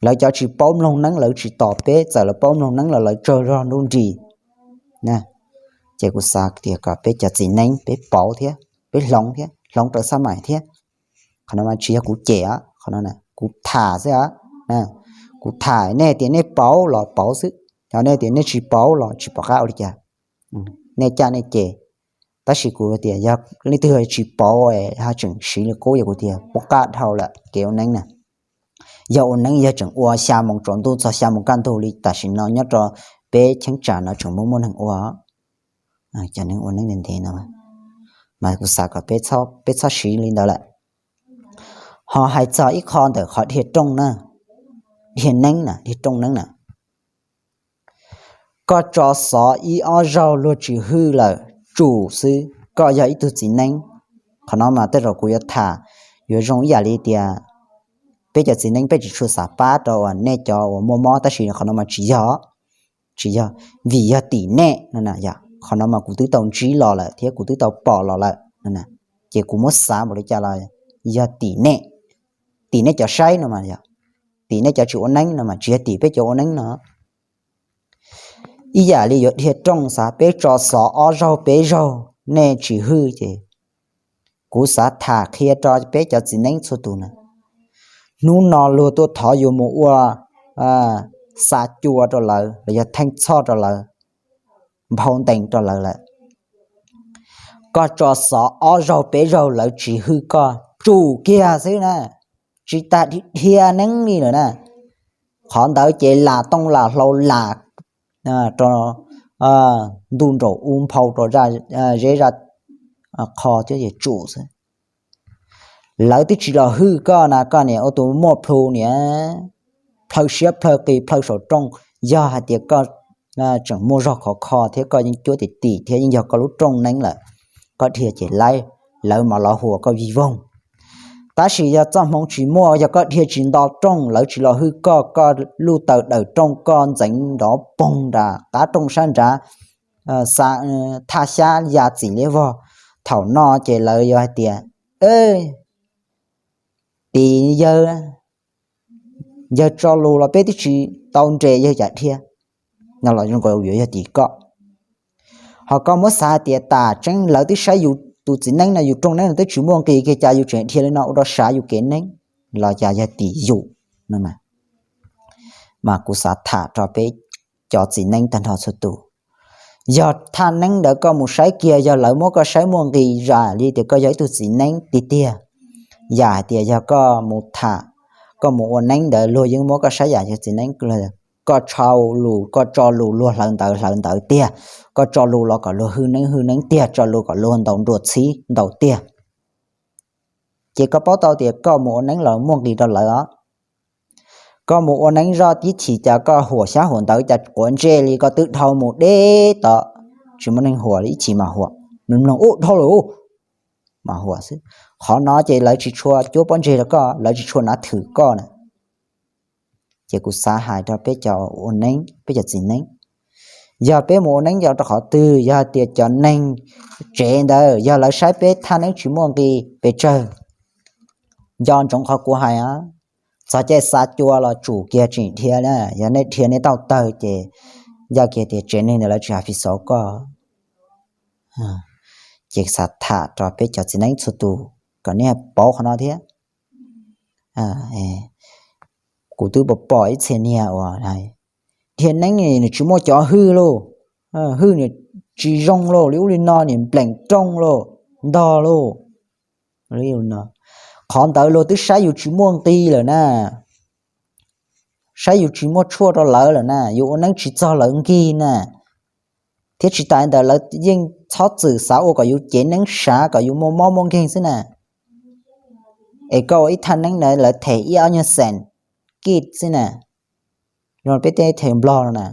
Lawv cov tsis paub mloog neeb lawv tsis tos peb, txawm lawv paub mloog neeb los lawv tsaug zog nruj nris. Ces kuv xav tias kom peb cov txiv neeb peb pauv thiab peb hloov thiab hloov raws xab maim thiab. Qhov no mas tsis yog kuv cem, qhov no kuv tham xwb. Kuv tham nej tias nej pauv los pauv xwb, yog nej tias nej tsis pauv los tsis pom qab ua li cas, nej caj nej ces. Tab sis kuv tias yog leej twg tsis pauv ho tseem siv li qub, yog kuv tias poob qab dhau lawm kev ua neeb na. Yog ua neeb yog tseem ua xya moos tsaus ntuj txog xya moos kaj ntug li tam sim no nyob rau peb cheeb tsam no tseem muaj muaj neeg ua, cov neeg ua neeb ntev ntev no, mas kuv xav kom peb txhob siv li ntawd lawm. Ho hais txog ib qho ntawm qhov dhia rooj na, dhia neeb na, dhia rooj neeb na, koj tso xov ib ob zaug luag tsis hwj lawm tsum xwb. koj yog ib tug txiv neeb. Qhov no mas tej zaum kuv yuav tham yuav zoo ib yam li tias peb cov txiv neeb peb tsis tshua xav pab rau uas nej cov uas muaj mob, tab sis qhov no mas tsis yog, tsis yog, vim yog tim nej no. Qhov no mas kuv twb tau ntsib los lawm thiab kuv twb tau pom los lawm. Ces kuv muab xav npaum li cas los yog tim nej, tim nej cov saib no mas, tim nej cov tsis ua neeb no mas, tsis yog tim peb cov ua neeb no. Ib yam li yuav dhia rooj, xav peb tso xov ob zaug peb zaug nej tsis hwj ces kuv xav tham qhia rau peb cov txiv neeb txhua tus na. Hnub no luag tuaj thov yuav mus ua xa cua rau lawv los yog theej txhoj rau lawv, nphau ntees rau lawv lawm. Koj tso xov ob zaug peb zaug lawv tsis hwj koj, tsum kiag xwb na, tsis tas dhia neeb li lawm na. Qhov ntawd ces lam tooj lam hlau lam rau ntuj nraum ub, nphau rau zeb zaj qho thiab es tsum xwb. Lawv twb tsis los hwj koj na, koj niam ua tus muaj plhu niam, plhaw siab plhaw qis plhaw saum rooj. Yog hais tias koj tseem muaj zog khov kho thiab koj yeej cuab tim tim thiab yeej yog koj lub rooj neeb lawm, koj dhia ces laib, lawv mam los huas koj vij voog. Tab sis yog txoj hmoov tsis muaj, yog koj dhia tsis nto rooj, lawv tsis los hwj koj, koj luj taws dawm rooj, koj ntxeev nrov poog nram qab rooj sab nrad, xa thaj xyab ya txim liab vog, thaum no ces lawv yuav hais tias, tim yawg, yawg tso lus los peb twb tsis tau nres yawg cas dhia. No los zoo nkaus yuav yog tim koj. Ho koj muab xav hais tias tas tseeb lawv twb saib yus tus txiv neeb no, yus rooj neeb no twb tsis muaj nqis kiag cas yus tseem dhia li no ua rau sav yus kev neeb, los cas yog tim yus no. Mas kuv xav tham rau peb cov txiv neeb tag nrho txhua tus, yog thaj neeb ntawd koj mus saib kiag, yog lawv muab koj saib muaj nqis zam li tias koj yog ib tug txiv neeb tiag tiag, yam hais tias yog koj mus tham, koj mus ua neeb ntawd luag yeej muab koj saib yam yog txiv neeb, koj tshau lus, koj tso lus luag hlawv ntawv hlawv ntawv tiag, koj tso lus los kom luag hwj neeb hwj neeb tiag, tso lus kom luag ntaus nruas txhib ntaus tiag, ces koj paub tau tias koj mus ua neeb los muaj nqis rau lawv os. Koj mus ua neeb zoj tib chim cas koj huam xyab huam ntawv cas quav ntsej li, koj twb dhau mus deb tod, tsis muaj neeg huam li, ib chim mas huam, mloog ub dhau lawm, mas huam xwb. Qhov no ces lawv tsis tshua cuab pob ntseg rau koj, lawv tsis tshua nav thwm koj na. Ces kuv xav hais rau peb cov ua neeb, peb cov txiv neeb, yog peb mus ua neeb yog rau qhov twg, yog hais tias cov neeg tsev ntawd yog lawv saib peb thaj neeb tsis muaj nqis pes tsawg, nco ntsoov qhov kuv hais, txog caij xa cua los tsum kiag tseem dhia na, yog nej dhia nej tau tawg ces ncaj kiag tias tsev neeg ntawd lawv tsis hais fi xov koj. Ces xav tham rau peb cov txiv neeb txhua tus kom nej pauv qhov no thiab. Kuv twb pom pom ib txhia niag uas dhia neeb nws tsis muaj cov hwj lauj, hwj nws tsis zoo lauj, li ub li no nws npleem rooj lauj, ntog lauj. Qhov ntawd luag twb saib yus tsis muaj nqis lawm na, saib yus tsis muaj tshuaj rau lawv lawm na, yus ua neeb tsis txog lawv nkig na. Thiab tsis tas li ntawd lawv yeej txhob txwm xav ua kom yus cev neeb sav kom yus muaj mob muaj nkeeg xwb na. Es koj ua ib thaj neeb na lawv them ib ob nyuag xees kij xwb na. Zoo peb tej them nplog no na,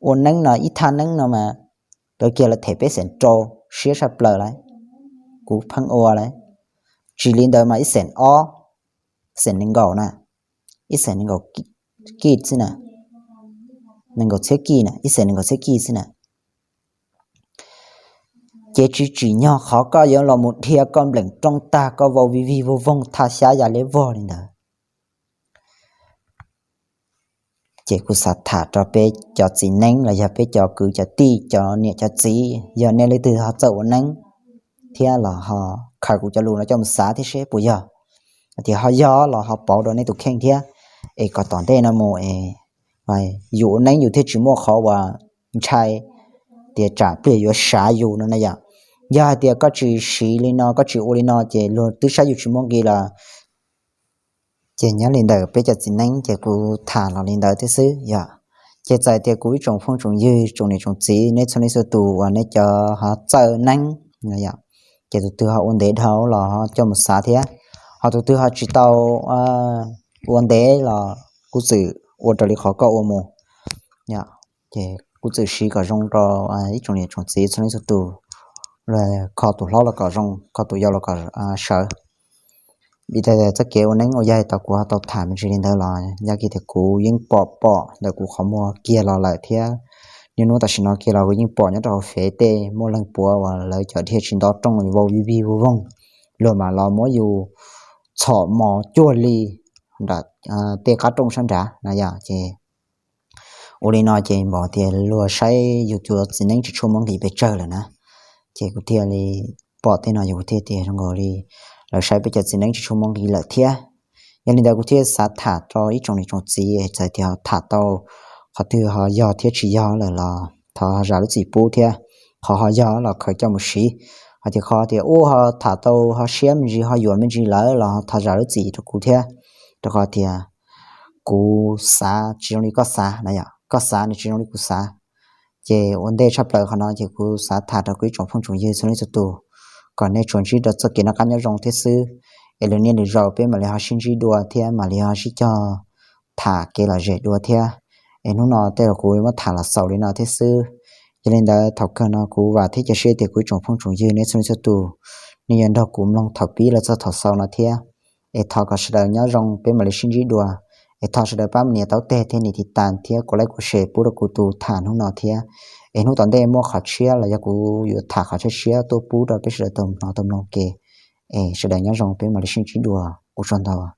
ua neeb no ib thaj neeb no mas lawv kiag lawv them peb xees rau, siab tshaj plaws lawm. Kuv pheej ua lawm, tsis li ntawd mas ib xees ob, xees nees nkaum na, ib xees nees nkaum kij xwb na, nees nkaum txhiab kij na, ib xees nees nkaum txhiab kij xwb na. Ces tsis tsim nyog qhov koj yuav los mus dhia koj npleem rooj tag koj vau vij vig vog voog thaj xyab ya liab vog li ntawd. Ces kuv xav tham rau peb cov txiv neeb los yog peb cov kwv cov tij cov niam cov txiv, yog nej leej twg ho txawj ua neeb thiab los ho khaws kuv cov lus no coj mus xav thiab seb puas yog. Tias ho yog los ho pauv rau nej tus kheej thiab, es kom tom ntej no mus es yus ua neeb yus thiaj tsis muaj qhov uas ntshai tias tsam pliag yuav sav yus no na yom. Yog hais tias koj tsis siv li no koj tsis ua li no ces luag twb saib yus tsis muaj nqis los. Ces nyob li ntawm peb cov txiv neeb ces kuv tham los li ntawd thiab xwb yom. Ces txawm tias kuv ib tsoom phooj tsoom ywg tsoom niam tsoom txiv nej txhua leej txhua tus uas nej cov ho txawj neeb, ces tus twg ho ua ntev dhau los ho coj mus xav thiab. Ho tus twg ho tsis tau ua ntev los kuv txwm ua raws li qhov koj ua mus, ces kuv txwm siv kom zoo rau ib tsoom niam tsoom txiv txhua leej txhua tus. kho tus hlob los kom zoo, kho tus yau los kom sawv. Vim tias txoj kev ua neeb ua yaig tau kuv ho tau tham me ntsis li ntawd los yog kiag tias kuv yeej pom pom ntawm kuv qhov muag kiag los lawm thiab. Niaj hnub tam sim no kiag los kuv yeej pom nyob rau hauv fev tej muaj leej puav uas lawv cov dhia tsis nto rooj vau vij vij voog voog, luag mam los muab yus txhom mos cuag li nram tej qab rooj sab nrad na yom. Ces ua li no ces npaum tias luag saib yus cov txiv neeb tsis tshua muaj nqis pes tsawg lawm na. Ces kuv thiaj li pom tej no ces kuv thiaj tias zoo nkaus li lawv saib peb cov txiv neeb tsis tshua muaj nqis lawm thiab. Yog li ntawd kuv thiaj xav tham rau ib tsoom niam tsoom txiv txawm tias tham tau qhov twg ho yog thiab tsis yog lawm los thov zam lub txim pub thiab. Qhov ho yog los khaws coj mus siv, hos tias qhov tias ub ho tham tau ho siab me ntsis ho yuam me ntsis lawm los thov zam lub txim rau kuv thiab. Rau qhov tias kuv xav tsis zoo li koj xav na yom, koj xav nws tsis zoo li kuv xav. Ces ua ntej tshaj plaws qhov no ces kuv xav tham rau kuv ib tsoom phooj tsoom ywg txhua leej txhua tus kom nej tsuas ntsib rau txoj kev noj qab nyob zoo thiab xwb. Es lwm niaj lwm zaus peb mam li ho sib ntsib dua thiab mam li ho sib cog tham kev lom zem dua thiab. Es hnub no tej zaum kuv muab tham los xaus li no thiab xwb. Yog li ntawd thaum kawg no kuv vam thiab cia siab tias kuv ib tsoom phooj tsoom ywg nej txhua leej txhua tus nej yuav nrog kuv mloog thaum pib los txog thaum xaus no thiab. Es thov kom sawv daws nyob zoo peb mam li sib ntsib dua. Es thov sawv daws pab nias taub teg thiab nias tiv tas thiab kuv like kuv share pub rau kuv tus tham hnub no thiab. Es hnub tom ntej muaj qhov tshiab los yog kuv yuav tham qhov tshiab tshiab tuaj pub rau peb sawv daws tau hnov tau mloog ke. Es sawv daws nyob zoo peb mam li sib ntsib dua, ua tsaug ntau.